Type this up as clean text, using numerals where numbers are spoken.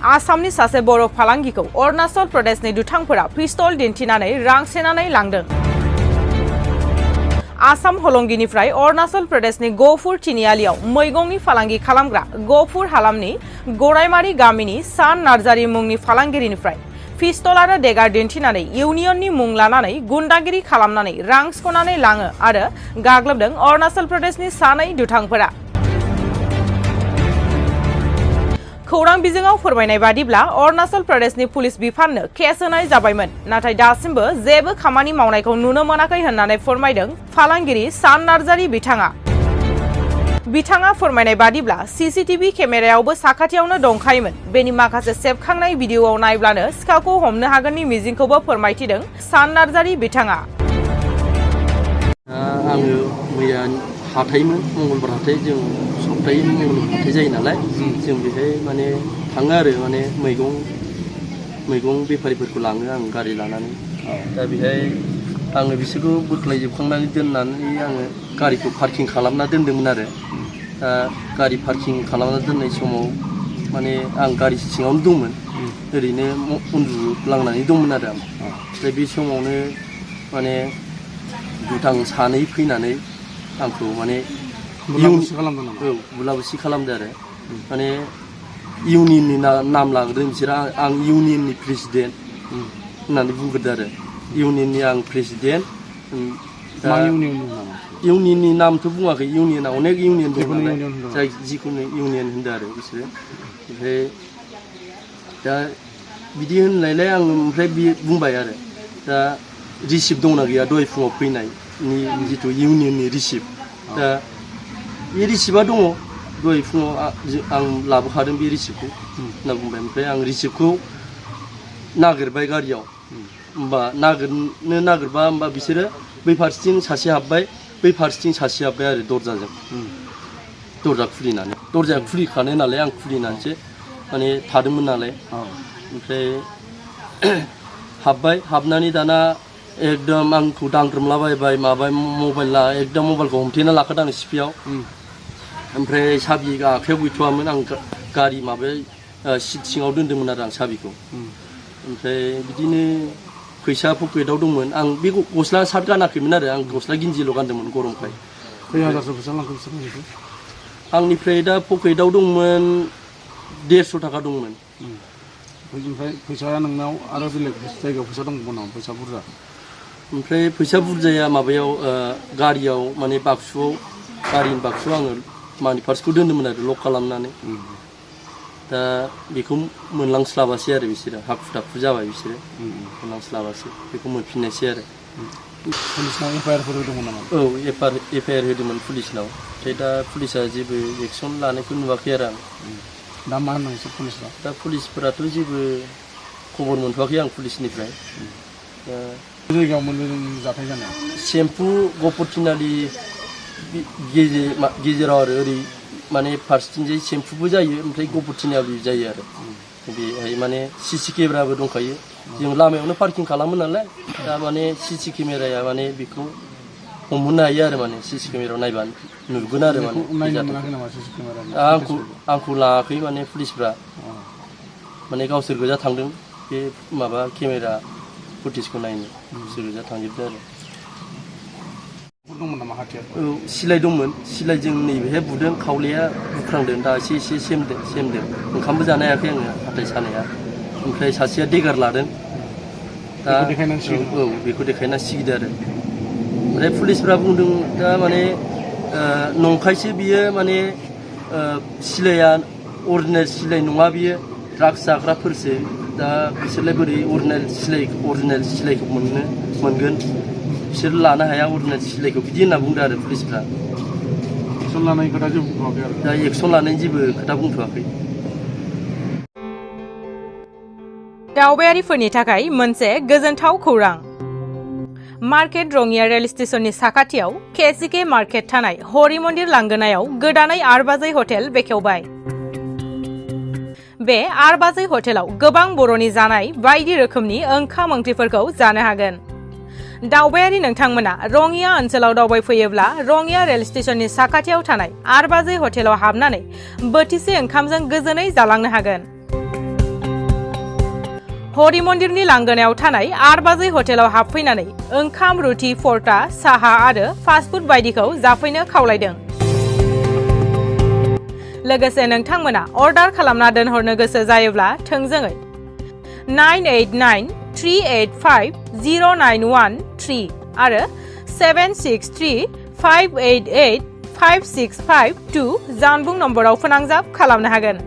आसामनि सासे बर' फालांगिखौ अरुणाचल प्रदेशनि दुथांफोरा पिस्तल दिन्थिनानै रां सेनानै लांदों। आसाम हलंगिनिफ्राय अरुणाचल प्रदेशनि गहपुर तिनिआलियाव मैगंनि फालांगि खालामग्रा गहपुर हालामनि गरायमारि गामिनि सान नार्जारी मुंनि फालांगिरिनिफ्राय पिस्तल आरो देगार दिन्थिनानै इउनियननि मुं लानानै गुन्डागिरि खालामनानै रां सिख'नानै लाङो आरो गाग्लोबदों अरुणाचल प्रदेशनि सानै दुथांफोरा। खौरां बिजोङाव फोरमायनाय बादिब्ला अरुणाचल प्रदेशनि पुलिस बिफाननो केस होनाय जाबायमोन, नाथाय दासिमबो जेबो खामानि मावनायखौ नुनो मोनाखै होननानै फोरमायदों फालांगिरि सान नार्जारी बिथाङा फोरमायनाय बादिब्ला सीसीटीवी केमेरायावबो साखाथियावनो दंखायोमोन। बेनि माखासे सेबखांनाय भिडिअआव नायब्लानो सिखावखौ हमनो हागोननि मिजिंखौबो फोरमायथिदों सान नार्जारी बिथाङा। आङो मैया हाथायमोन, मंगलबार हाथाय, जों सप्ताहै मंगलबार हाथाय जायो नालाय, जों बेहाय माने थाङो आरो माने मैगं बेफारिफोरखौ लाङो आं गारि लानानै। दा बेहाय आङो बिसोरखौ बोख्लायजोबखांनानै दोननानै आङो गारिखौ पार्किं खालामना दोन्दोंमोन आरो। दा गारि पार्किं खालामना दोननाय समाव माने आं गारि सिङावनो दंमोन, ओरैनो उन्दुलांनानै दंमोन आरो आं। ओमफ्राय बे समावनो माने दुथां सानै फैनानै आंखौ माने बुलाबुसि खालामदो आरो। माने इउनियननि नाम लाग्रोदों बिसोरो। आं इउनियननि प्रेसिडेन्ट होननानै बुंग्रोदो आरो। इउनियननि आं प्रेसिडेन्ट। इउनियननि नामथ' बुङाखै, इउनियना अनेक इउनियन दं नालाय, जाय जिखुनु इउनियन होनदो आरो बिसोरो। ओमफ्राय दा बिदि होननायलाय आं ओमफ्राय बे बुंबाय आरो दा रिसिप्ट दंना गैया दहाय फुङाव फैनायनि जिथु इउनियननि रिसिप्ट। दा बे रिसिप्टआ दङ, दहाय फुङाव आं लाबोखादों बे रिसिप्टखौ होनना बुंबाय। ओमफ्राय आं रिसिप्टखौ नागिरबाय गारियाव, होमबा नागिरबा होमबा बिसोरो बै फारसेथिं सासे हाबबाय, बै फारसेथिं सासे हाबबाय आरो दरजाजों, दरजा खुलिनानै। दरजाया खुलिखानाय नालाय आं खुलिनानैसो माने थादोंमोन नालाय। ओमफ्राय हाबनानै दाना एकदम आंखौ दांग्रोमलाबायबाय, एकदम मबाइलखौ हमथेना लाखादों आं सिफियाव। ओमफ्राय साबि आखाइयाव गैथ'वामोन, आं गारि सिट सिङाव दोन्दोंमोन आरो आं साबिखौ। ओमफ्राय बिदिनो फैसा पकेटाव दंमोन। आं बे गस्ला सार्ट गानाखैमोन आरो, आं गस्ला गिन्जिल' गानदोंमोन गरमखाय। खै हाजारसो फैसा लांखो बिसोर? आंनिफ्राय दा पकेटाव दंमोन 150 थाखा दंमोन। ओमफ्राय फैसाया नोंनाव आरो बेलेग जायगायाव फैसा दंबावो नामा? फैसा बुरजा? ओमफ्राय फैसा बुरजाया माबायाव गारियाव माने गारिनि बाक्सुआव आङो मानि पार्सखौ दोन्दोंमोन आरो लक खालामनानै। दा बेखौ मोनलांस्लाबासै आरो बिसोरो, हाखु दाखु जाबाय बिसोरो, मोनलांस्लाबासै, बेखौ मोनफिननायसै आरो। पुलिसनाव एफआइआरफोर होदोंमोन नामा? औ, एफआइआर होदोंमोन पुलिसनाव। ओमफ्राय दा पुलिसा जेबो एक्सन लानायखौ नुवाखै आरो आं। दा मा होनदों नोंसोर पुलिसफ्रा? दा पुलिसफोराथ' जेबो खबर मोनथ'वाखै आं पुलिसनिफ्राय। दा जायगायाव मोनदों जाथाय जानाय? सेम्पु गहपुर तिनालि गेजेराव आरो ओरै माने फारसेथिंजाय सेम्पुबो जायो, ओमफ्राय गहपुर तिनालि जायो आरो। बेहाय माने सिसि केमेराबो दंखायो। जों लामायावनो पार्किं खालामो नालाय, दा माने सिसि केमेराया माने बेखौ हमहोनो हायो आरो, माने सिसि केमेरायाव नायबा नुगोन आरो। माने आंखौ लाङाखै माने पुलिसफ्रा, माने गावसोर गोजा थांदों बे माबा केमेरा फुटेजखौ नायनो, बिसोर गोजा थांजोबदों आरो। दंमोन नामा हाथियार? औ, सिलाइ दंमोन। सिलाइजों नैबेहाय बुदों, खावलाया बुख्रांदों, दा एसे सेमदों। ओंखामबो जानो हायाखै आङो, हाथाय सानाया। ओमफ्राय सासेया देगार लादों। दा औ, बेखौ देखायना सिगिदो आरो। ओमफ्राय पुलिसफ्रा बुंदों दा माने नंखायसो बियो, माने सिलाइया अरिजिनेल सिलाइ नङा, बियो ड्राग्स जाग्राफोरसो। दा बिसोरलाय बोरै अरिजिनेल सिलाइखौ मोनगोन, बिसोर लानो हाया अरिजिनेल सिलाइखौ, बिदि होनना बुंदो आरो पुलिसफ्रा। एक्सन लानायनि खोथा जेबो बुंथ'वाखै आरो? दा एक्सन लानायनि जेबो खोथा बुंथ'वाखै। दावबायारिफोरनि थाखाय मोनसे गोजोनथाव खौरां। मार्केट रङिया रेल स्टेशननि साखाथियाव केसिके मार्केट थानाय हरि मन्दिर लांगोनायाव गोदानै आरबाजै हटेल बेखेवबाय। बे आरबाजै हटेलाव गोबां बर'नि जानाय बायदि रोखोमनि ओंखाम ओंख्रिफोरखौ जानो हागोन। दावबायारि नोंथांमोना रङिया ओनसोलाव दावबायफैयोब्ला रङिया रेल स्टेशननि साखाथियाव थानाय आरबाजै हटेलाव हाबनानै बोथिसे ओंखामजों गोजोनै जालांनो हागोन। हरि मन्दिरनि लांगोनायाव थानाय 8 बाजै हटेलाव हाबफैनानै ओंखाम रुटि परटा साहा आरो फास्टफुड बायदिखौ जाफैनो खावलायदों। लोगोसे नोंथांमोना अर्डार खालामना दोनहरनो गोसो जायोब्ला थोंजोङै 9893850913 आरो 7635885652 जानबुं नम्बराव फोनांजाब खालामनो हागोन।